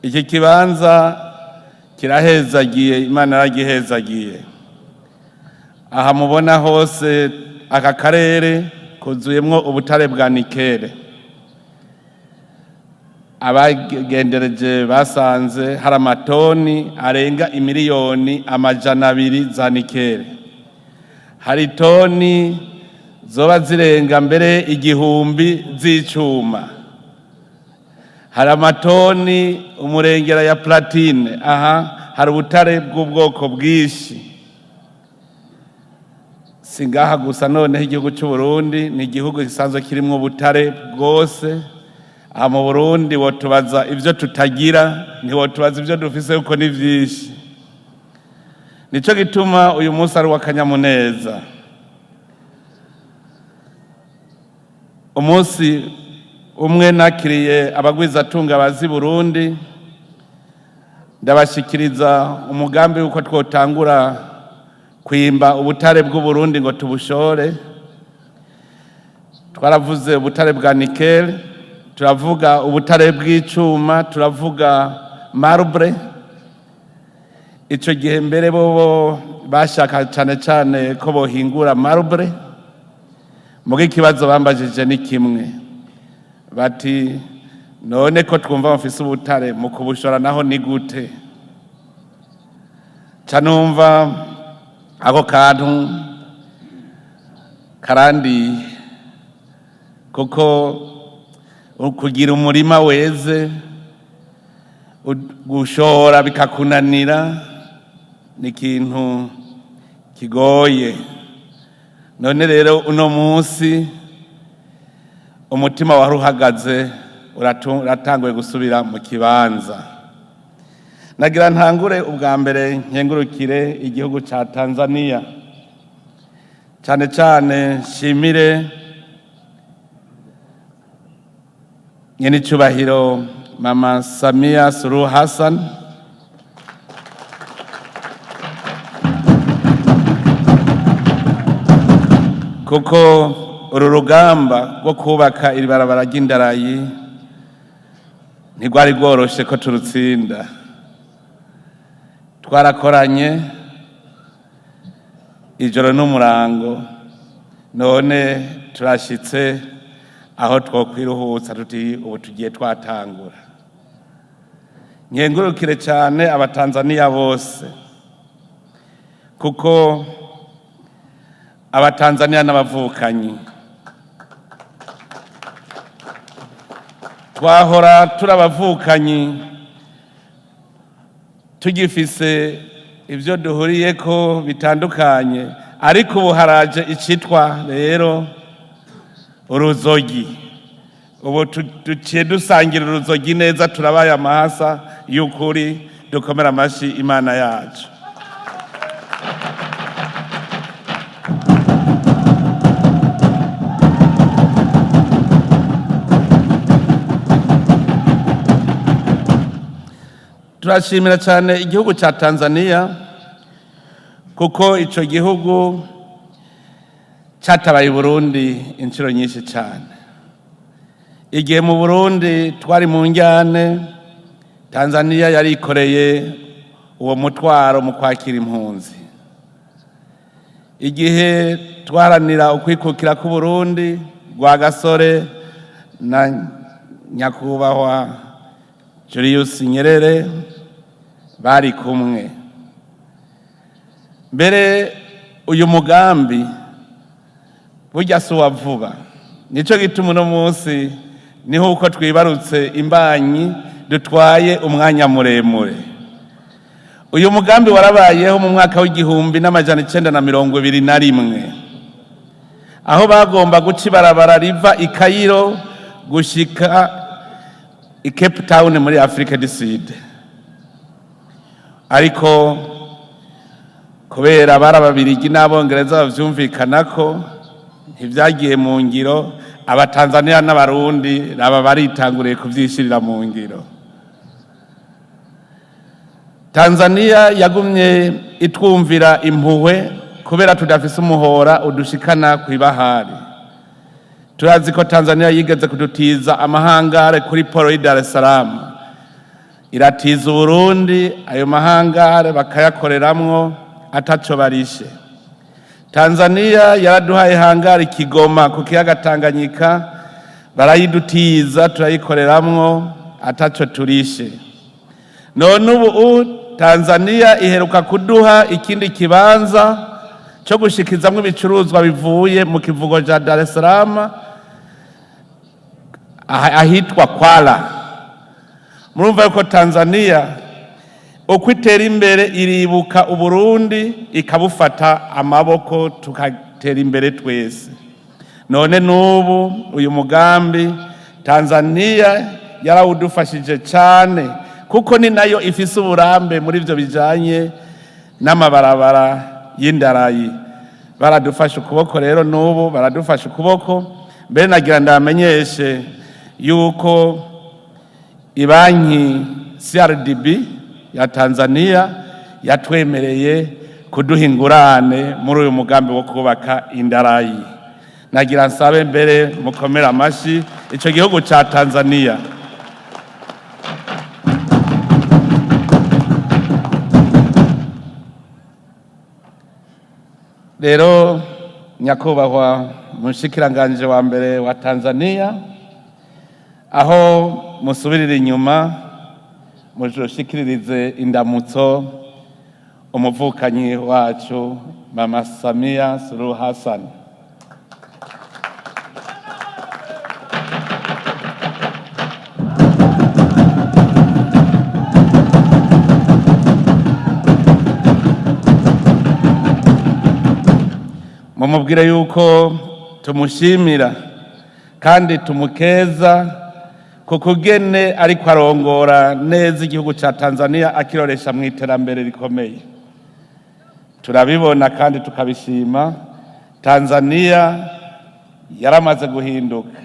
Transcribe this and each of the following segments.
Iki kibanza kirahezagiye, Imana yaragihezagiye. Aha mubona hose aka karere kuzuyemwo ubutare bwa nikele. Abagendereje basanze hari amatoni arenga 200 miliyoni za nikele. Hari toni zoba zirenga mbere 1000 z'icuma. Hari amatoni umurengera ya platine. Aha hari ubutare bw'ubwoko bwinshi. Si ngaha gusa noneho, igihugu cy'u Burundi ni igihugu gisanzwe kirimwo ubutare bwose. Aha mu Burundi wotubaza ibyo tutagira, ntiwotubaza ibyo dufise kuko ni vyinshi. Nico gituma uyu munsi ari uw'akanyamuneza, umunsi umwe nakiriye abagwizatunga bazi Burundi, ndabashikiriza umugambi w'uko twotangura kwimba ubutare bw'Uburundi ngo tubushore. Twaravuze ubutare bwa nickel, turavuga ubutare bw'icuma, turavuga marbre. Ico gihe mbere bobo bashaka cane cane ko bohingura marbre. Muga ikibazo bambajije ni kimwe, bati: "None ko twumva bafise ubutare, mu kubushora naho ni gute?" Ca numva ako kantu karandiye, kuko kugira umurima weze gushora bikakunanira ni ikintu kigoye. None rero uno munsi umutima wari uhagaze uratanguye gusubira mu kibanza. Nagira ntangure ubwa mbere nkengurukire igihugu ca Tanzania, cane cane nshimire nyenicubahiro Mama Samia Suluhu Hassan, kuko uru rugamba rwo kubaka iri barabara ry'indarayi ntirwari rworoshe ko turutsinda. Twarakoranye ijoro n'umurango, none turashitse aho twokwiruhutsa tuti ubu tugiye twatangura. Nkengurukire cyane Abatanzaniya bose, kuko Abatanzaniya n'abavukanyi. Twahora turi abavukanyi tugifise ibyo duhuriyeko bitandukanye, ariko ubu haraje icitwa rero uruzogi. Ubu duciye dusangira uruzogi neza, turabaye amahasa y'ukuri. Dukomera amashyi Imana yacu. Turashimira cyane igihugu cya Tanzania, kuko icyo gihugu cyatabaye Burundi inshuro nyinshi cyane. Igihe mu Burundi twari mu njyane, Tanzania yarikoreye uwo mutwaro mu kwakira impunzi. Igihe twaharanira ukwikukira k'Uburundi, Rwagasore na Nyakubahwa Julius Nyerere bari kumwe. Mbere uyu mugambi burya si uwa vuba, nicyo gituma uno munsi niho uko twibarutse imbanyi dutwaye umwanya muremure. Uyu mugambi warabayeho mu mwaka w'1921, aho bagomba guca ibarabara riva i Kayiro gushika i Cape Town muri Afrique du Sud, ariko kubera bari Ababirigi n'Abongereza bavyumvikanako, ntibyagiye mu ngiro. Abatanzaniya n'Abarundi aba baritanguriye kuvyishirira mu ngiro. Tanzania yagumye itwumvira impuhwe kubera tudafise umuhora udushikana kw'ibahari. Turazi ko Tanzania yigeze kudutiza amahangare kuri port y'i Dar es Salaam. Iratiza Uburundi ayo mahangare bakayakoreramwo ataco barishe. Tanzania yaraduhaye hangari Kigoma ku kiyaga Tanganyika, barayidutiza turayikoreramwo ataco turishe. None ubu Tanzania iheruka kuduha ikindi kibanza cyo gushikizamwo ibicuruzwa bivuye mu kivugo ca Dar es Salaam ahitwa Kwala. Murumva yuko Tanzania uko itera imbere iribuka Uburundi, ikabufata amaboko tugatera imbere twese. None n'ubu uyu mugambi Tanzania yarawudufashije cyane, kuko ni nayo ifise uburambe muri ivyo bijanye n'amabarabara y'indarayi. Baradufashe ukuboko rero, n'ubu baradufashe ukuboko. Mbere nagira ndamenyeshe yuko ibanki CRDB ya Tanzania yatwemereye kuduha ingurane muri uyu mugambi wo kubaka indarayi. Nagira nsabe mbere mukomere amashi ico gihugu ca Tanzania. Rero nyakubahwa mushikiranganje wa mbere wa Tanzania, aho musubirira inyuma mujoshikiririze indamutso umuvukanyi wacu Mama Samia Suluhu Hassan. Mumubwire yuko tumushimira kandi tumukeza ku kugene ariko arongora neza igihugu ca Tanzania, akiroresha mu iterambere rikomeye. Turabibona kandi tukabishima. Tanzania yaramaze guhinduka.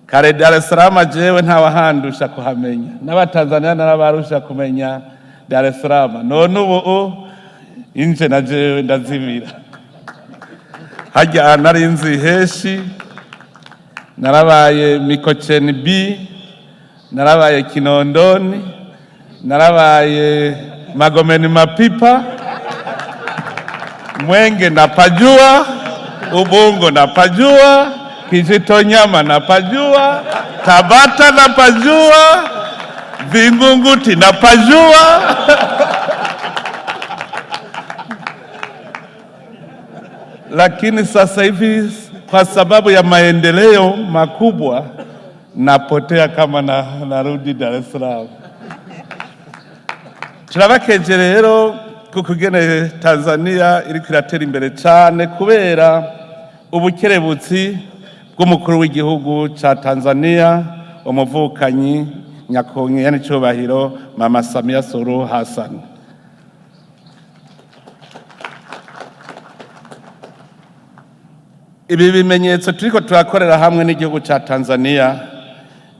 Kare Dar es Salaam jewe ntawahandusha kuhamenya, n'abatanzania narabarusha kumenya Dar es Salaam. None ubu inje na jewe ndazibira harya nari nzi heshi. Narabaye Mikocheni B, narabaye Kinondoni, narabaye Magomeni Mapipa, Mwenge napajua, Ubungo napajua, Kijitonyama napajua, Tabata napajua, Vingunguti napajua. Lakini sasa hivi kwa sababu ya maendeleo makubwa napotea kama narudi Dar es Salaam. Turabakeje rero kuko ingene Tanzania iriko iratera imbere cane kubera ubukerebutsi bw'umukuru w'igihugu ca Tanzania, umuvukanyi nyakonke n'icubahiro Mama Samia Suluhu Hassan. Ibi bimenyetso turiko turakorera hamwe n'igihugu ca Tanzania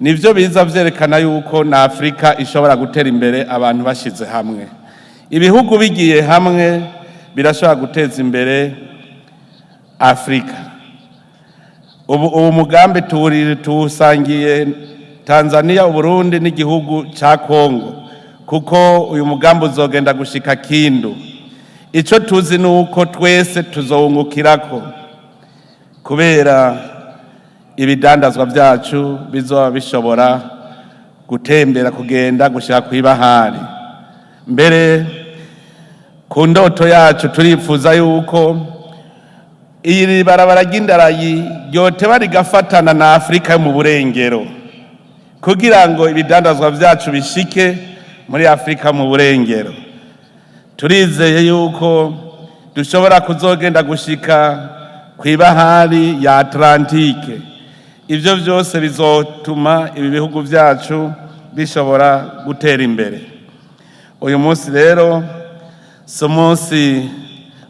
nivyo biza vyerekana yuko na Afrika ishobora gutera imbere abantu bashize hamwe. Ibihugu bigiye hamwe birashobora guteza imbere Afrika. Ubu mugambi tuwusangiye Tanzania, Uburundi n'igihugu ca Kongo, kuko uyu mugambi uzogenda gushika Kindu. Ico tuzi nuko twese tuzowungukirako, kubera ibidandazwa vyacu bizoba bishobora gutembera kugenda gushika kw'ibahari. Mbere ku ndoto yacu turifuza yuko iri barabara ry'indarayi ryoteba rigafatana na Afrika yo mu burengero, kugira ngo ibidandazwa vyacu bishike muri Afrika mu burengero. Turizeye yuko dushobora kuzogenda gushika kw'ibahari ya Atlantike. Ivyo vyose bizotuma ibi bihugu vyacu bishobora gutera imbere. Uyu munsi rero si umunsi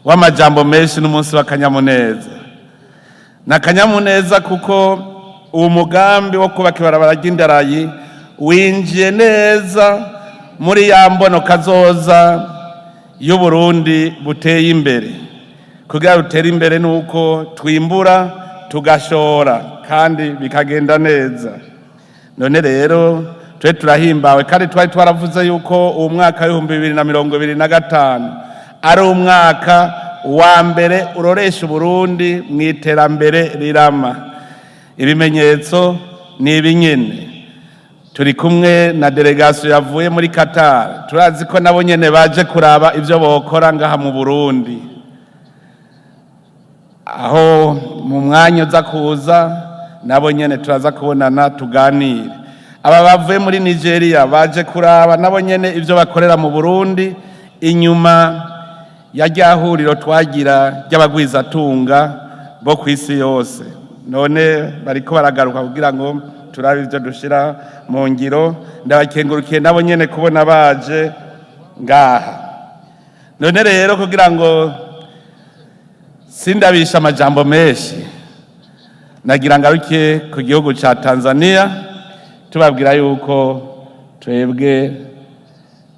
w'amajambo menshi, n'umunsi w'akanyamuneza. Ni akanyamuneza kuko uwo mugambi wo kubaka ibarabara ry'indarayi winjiye neza muri ya mbono kazoza y'Uburundi buteye imbere. Kugira butere imbere nuko twimbura tugashora kandi bikagenda neza. None rero Twe turahimbawe kandi twari twaravuze yuko uwo mwaka w'2025 ari umwaka wa mbere uroresha Uburundi mu iterambere rirama. Ibimenyetso ni ibi nyene: turi kumwe na délégation yavuye muri Qatar. Turazi ko nabo nyene baje kuraba ivyo bokora ngaha mu Burundi. Aho mu mwanya uza kuza, nabo nyene turaza kubonana, tuganire. Aba bavuye muri Nigeria baje kuraba nabo nyene ivyo bakorera mu Burundi, inyuma ya rya huriro twagira ry'abagwizatunga bo ku isi yose. None bariko baragaruka kugira ngo turabe ivyo dushira mu ngiro. Ndabakengurukiye nabo nyene kubona baje ngaha. None rero, kugira ngo sindabisha amajambo menshi, nagira ngaruke ku gihugu ca Tanzania, tubabwira yuko twebwe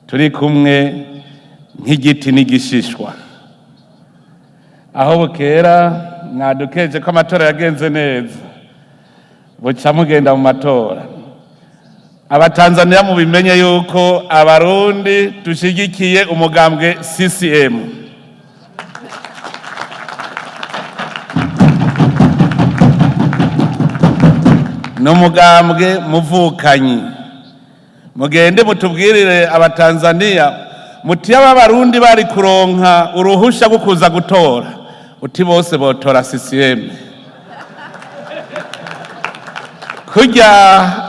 turi kumwe nk'igiti n'igishishwa. Aho bukera mwadukeje ko amatora yagenze neza, buca mugenda mu matora. Abatanzaniya, mubimenye yuko Abarundi dushigikiye umugambwe CCM. Ni umugambwe muvukanyi. Mugende mutubwirire Abatanzaniya muti aba Barundi bari kuronka uruhusha rwo kuza gutora, uti bose botora CCM. Kurya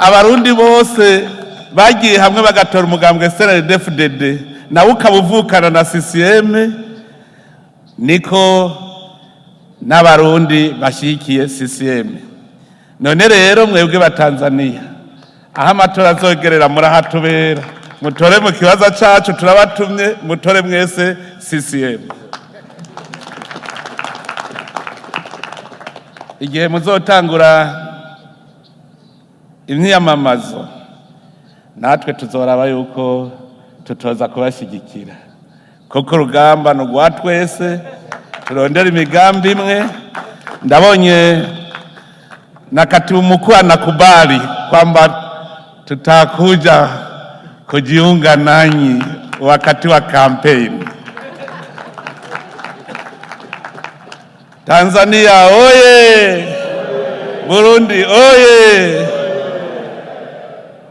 Abarundi bose bagiye hamwe bagatora umugambwe CNDD-FDD, nawe ukaba uvukana na CCM, niko n'Abarundi bashyigikiye CCM. None rero mwebwe Batanzaniya, aho amatora azogerera, murahatubera, mutore mu kibaza cacu. Turabatumye, mutore mwese CCM. Igihe muzotangura imyiyamamazo, natwe tuzoraba yuko tutoza kubashyigikira, kuko urugamba ni urwa twese, turondera imigambi imwe. Ndabonye na katibu mkuu anakubali kwamba tutakuja kujiunga nanyi wakati wa kampeni. Tanzania oye! Burundi oye!